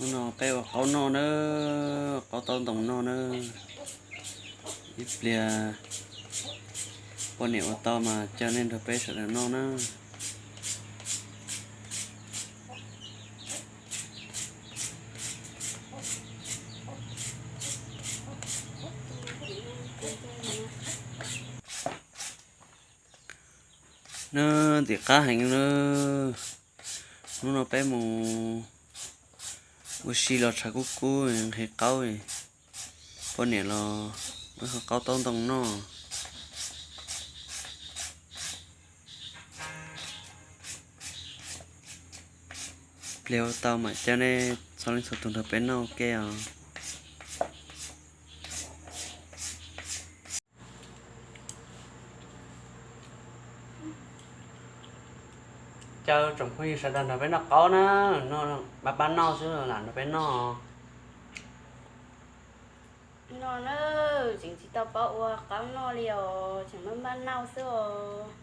Hnub no peb ua qaub noj na, qaub taub ntoo noj na. Ib pliag poj niam ua tau mas coj nej nrog peb sawv daws noj na. Nws ntxim qab heev na. Hnub no peb mus ua si los tshav kub kub nqhis qaub, poj niam los ua qaub taub ntoo noj. Pliag ua tau mam coj nej txhua leej txhua tus nrog peb noj ua ke os. Caw tsoom phooj ywg sawv daws nrog peb noj qaub na, npaj pab noj xwb lam nrog peb noj. No na, tseem tsis tau paub ua qaub noj li os, tseem npaj npaj noj xwb os.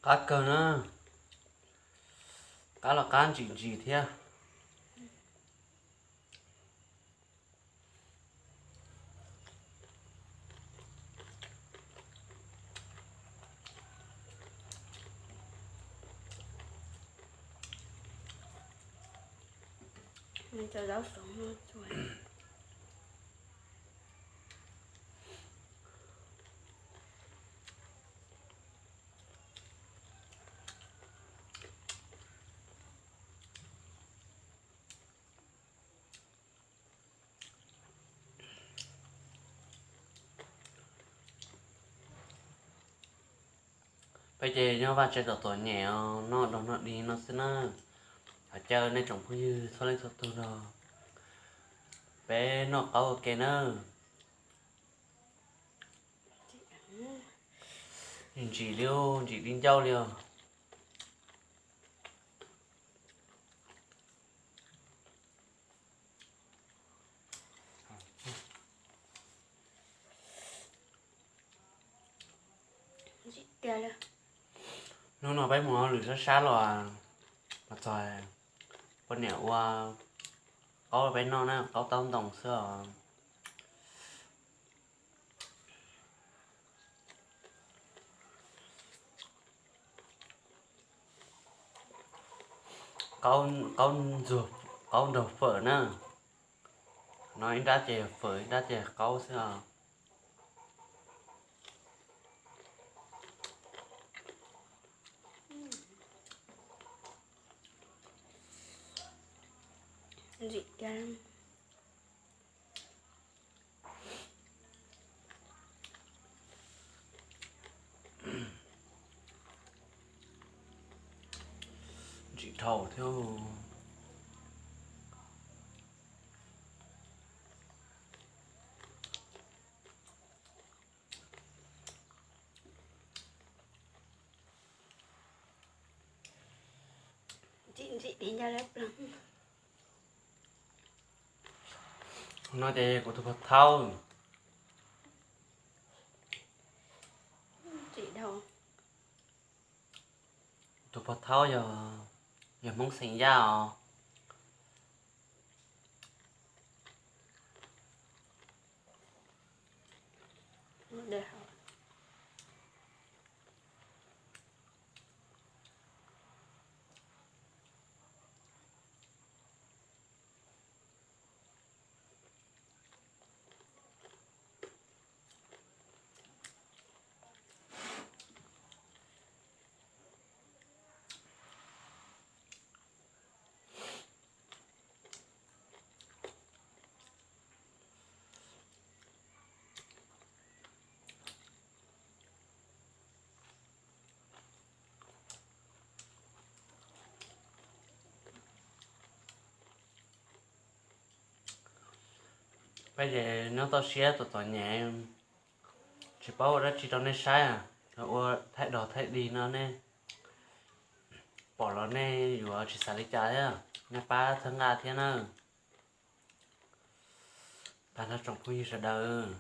Qab kawg na, qab los qab ntsim ntsim thiab. Peb ces nyob vaj tsev tom tuam nyem os, noj dog noj dig no xwb na. Thov caw nej tsoom phooj ywg txhua leej txhua tug nrog peb noj qaub ua ke nawb. Ntsim li, ntsim li ncauj li os. Hnub no peb mus hauj lwm sab sab los, los txog poj niam ua qaub peb noj na, qaub taub ntoo xwb os. Qaub, qaub ntxuag, qaub nrog fawm na. No ib nrab ces fawm, ib nrab ces qaub xwb os. Ntsim dhau thiab. No ces kuv tus pog thaub. Tus pog thaub yog, yog Hmoob xeem Yaj os. Ces nyob toj siab txom txom nyem, tsis paub ua dab tsi rau nej saib, ua thaij dog thaij dig no nej pom los nej yuav tsis xav li cas thiab, nej pab txhawb nqa thiab na. Pab nrog tsoom phooj ywg sawv daws.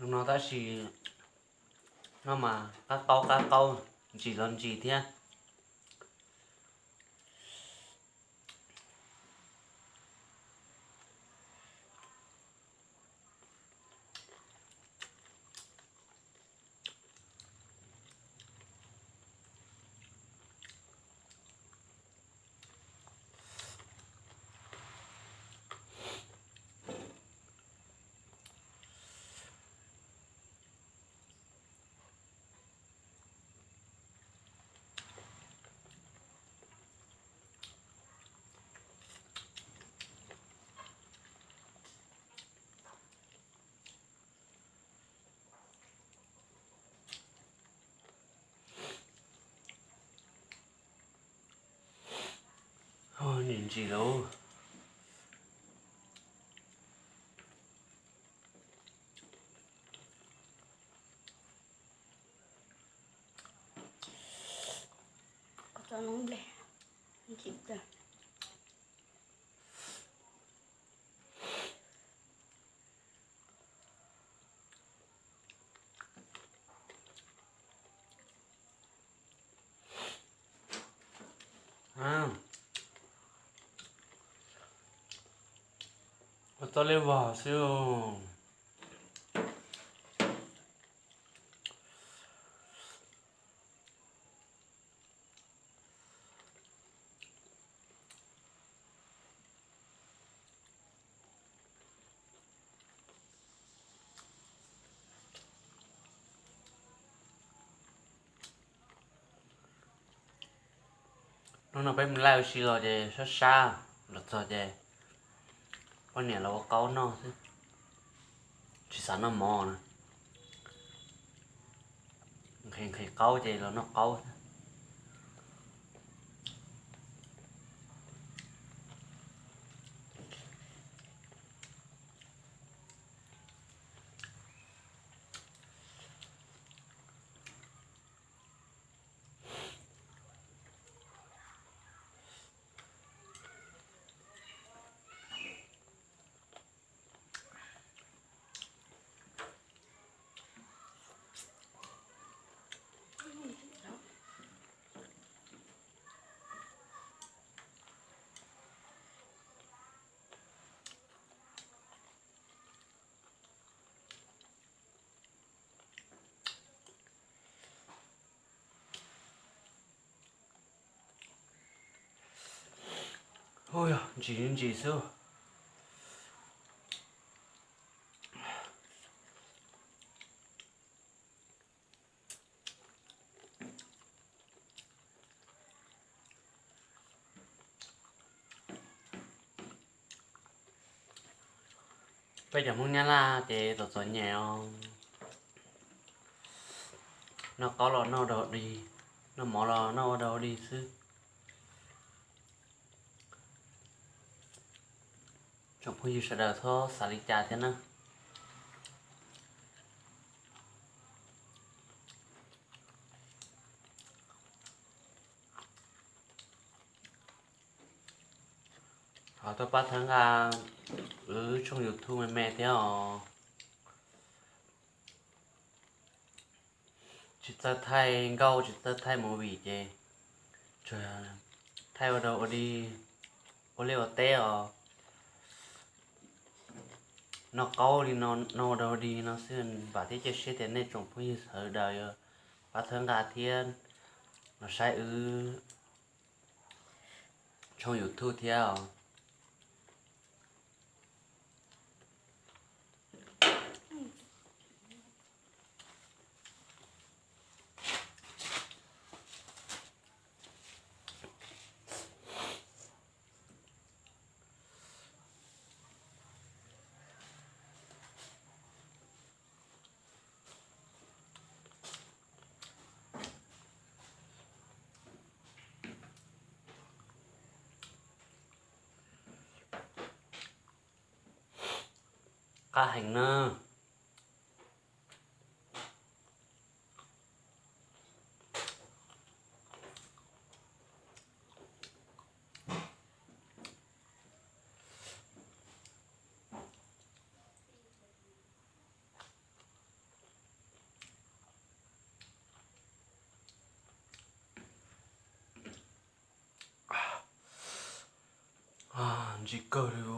Zoo no tab sis noj mas qab qaub qab qaub, ntsim los ntsim thiab. Nim ntsis lauj. Ua txoj liab vog xwb. Hnub no peb mus laij ua si los ces sab sab, los txog ces poj niam los ua qaub noj xwb, tsis xav noj mov na. Nqhis nqhis qaub ces los noj qaub xwb. Ub, ntsim ntsim xwb. Peb cov Hmoob Nyab Laj ces txom txom nyem os. Noj qaub los noj ua dog dig, noj mov los noj ua dog dig xwb. Tsoom phooj ywg sawv daws txhob xav li cas thiab na. Thov tuaj pab txhawb nqa wb tshooj YouTube me me thiab os. Tsis txawj thaij nkauj tsis txawj thaij movie ces tsuas thaij ua dog ua dig, ua liaj ua teb os. Noj qaub li no, noj ua dog ua dig no xwb, vam thiab cia siab tias nej tsoom phooj ywg sawv daws yuav Pab thawb nqa thiab los saib wb tshooj YouTube thiab os. Qab heev na. Ntsim kawg li.